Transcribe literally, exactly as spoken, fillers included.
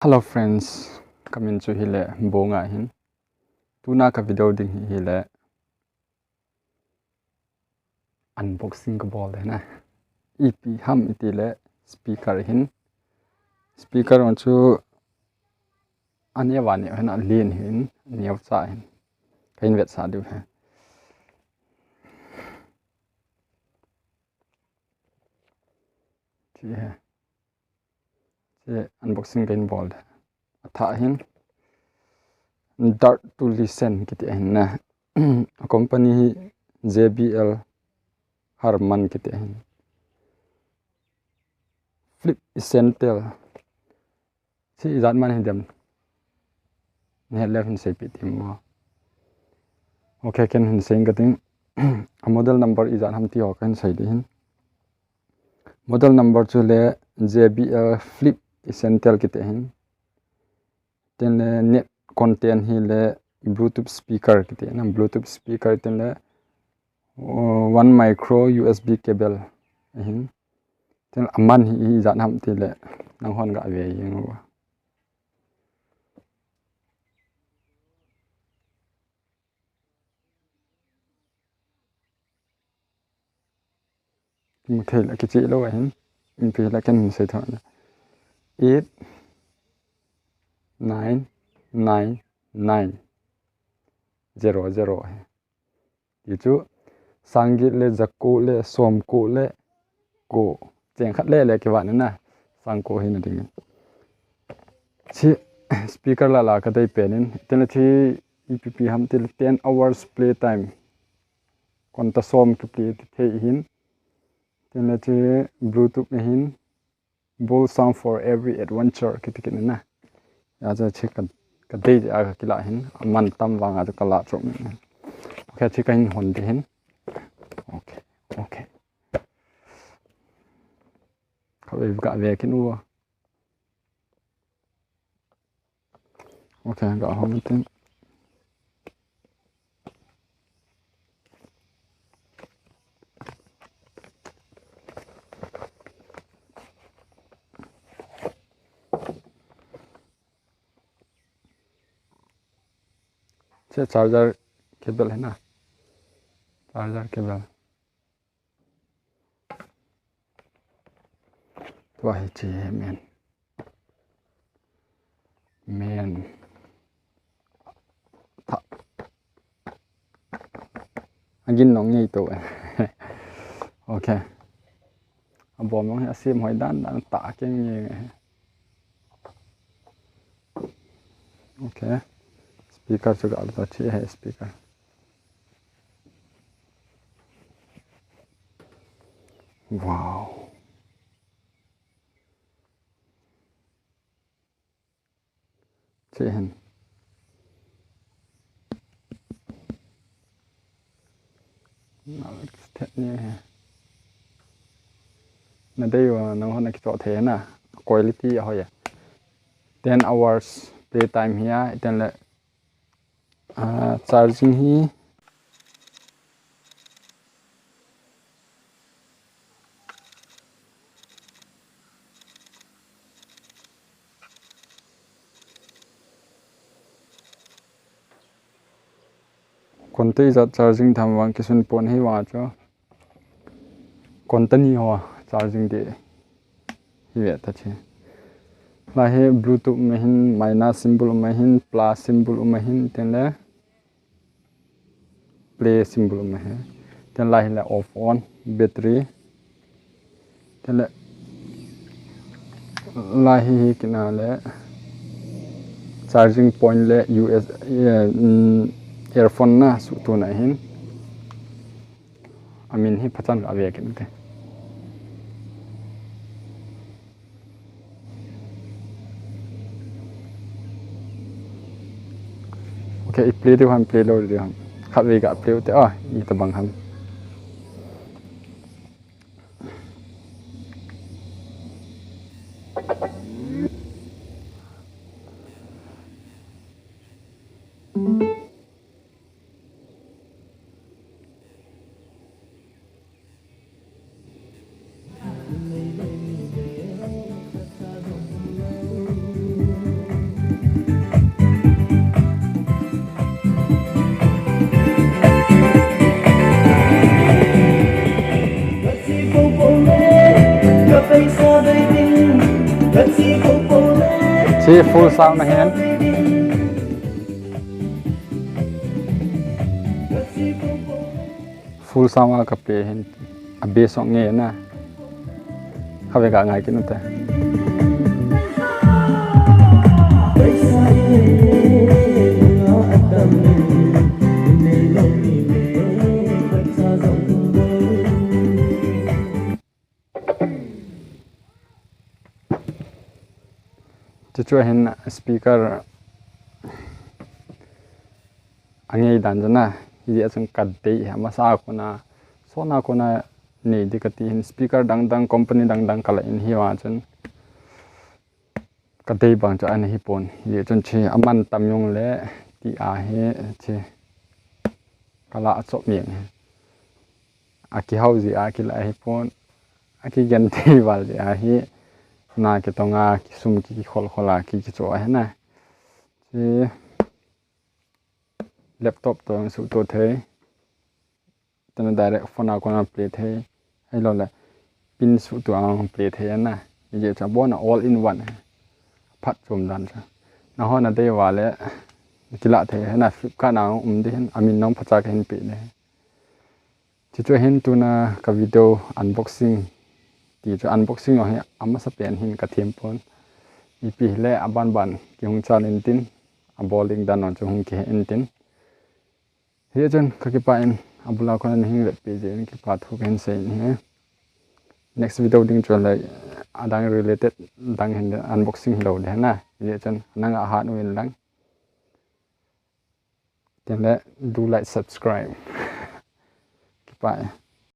Hello friends, kamin chu hile Bonga hin. Tuna ka video ding hi hile unboxing kabol ding ahi. Ipi ham itile speaker hin. Speaker on chu aneo aneo hin, alen hin, aneo cha hin. Kahin vetsah diu ahi. Chi ahi. Chi unboxing kahin bol ding. Athah hin Dare to Listen kiti ahin na. A company hi J B L Harman kiti ahin. Flip Essential. Chi ijat man hi dem. Nahet leu hin seipeh ding mo. Okay, ken hin sei inge kati. A model number ijat ham ti ho kahin sei ding ahin. Model number chu le J B L Flip Essential kiti ahin. Tin le net content hi le Bluetooth speaker kiti ahin. Bluetooth speaker tin le, uh, one micro U S B cable ahin. Tin le aman hi ijat ham tile nanghon gave jeng uvo. Kimu thei le kicheh lou ahin. Ipi le ken sei tho le. Eight nine nine nine zero zero ahi. Ti chu sang get le ja ko le som ko le ko. Cheng khat le le kivah na na. Sang ko hina ding. Chi speaker la la kadei pen in. Tin le chi ipi ipi ham tile ten hours play time. Konta som kiplay thei ahin. Tin le chi Bluetooth ahin. Bold sound for every adventure kiti kiti na. Achu chi ka, kadei a kakilah ahin. Aman tam vang achu kalah chom in. Okay, chi kahin hon ding ahin. Okay, okay. Kave, kave kit uvo. Okay, gahong tin. Chi charger cable ahi na. Charger cable. Tua hi chi ahi main. Main. Tha. Agin nong ngei to. Okay. Abom nong hi asem hoi dan dan ta keng ngei. Okay. Speaker chu ga ta chi ahi speaker. Wow. Chi hin. Na, thet ni he. Na dei uva, nang hon na kichoh thei na. Quality ahoi a. Ten hours play time hi a, iten le, ah, charging hi. Konta ijat charging tham vang kisun pon hi vang chu. Konta ni ho charging de hi ve ta che. Lai hi Bluetooth um ahin, minus symbol um ahin, plus symbol um ahin, tin le play symbol um ahi. Tin lai hi le off on, battery. Tin le lai hi, hi kina le charging point le U S, eh, mm, earphone na suhtuna ahin. Amin hi phachan ka ve kit te. Okay, i play diu ham, play lou diu ham. Khatvei ga play u te, ah, itobang ham. Hi full sound na hin. Full sound a ka play hin. A bass song nge na. Kave ka ngai kinu te. Chuchu hin speaker angei dan jana, hijeh chun ka dei hi, amasa kona, sona kona nei di kati hin speaker dang dang, company dang dang kala in hiva chun. Ka dei bang chu ana hipon. Hijeh chun chi aman tam jong le ti ahi chi kala achop meng hi. Akihau ji a kila hipon. Akigen thei val ji ahi. Na kitonga kisum ki, kikhol khol a ki, kicho ahi na. Chi laptop to suhto thei. Tena direct phone a kona play thei. Ahilou le pin suhto a play thei na. Hijeh chun abon a all in one. Phat chom dan chu. Nahon na dei val le kila thei na, Flipkart na um di hin, amin nong phacha ka hin pe di. Chuchu hin tuna ka video unboxing ti chu, unboxing jong hi amasa pen hin ka them pon. Ipi hile aban ban kihung chal intin, abol ding dan jong chu hung kihe intin. Hijeh chun ka kipah in, abula kona nahin vetpi jeh in kipa thu ka hin sei in ahi. Next video ding chu le adang related dang hin unboxing hilou di na. Hijeh chun nang ahat uvin lang. Tin le do like, subscribe. Kipah e.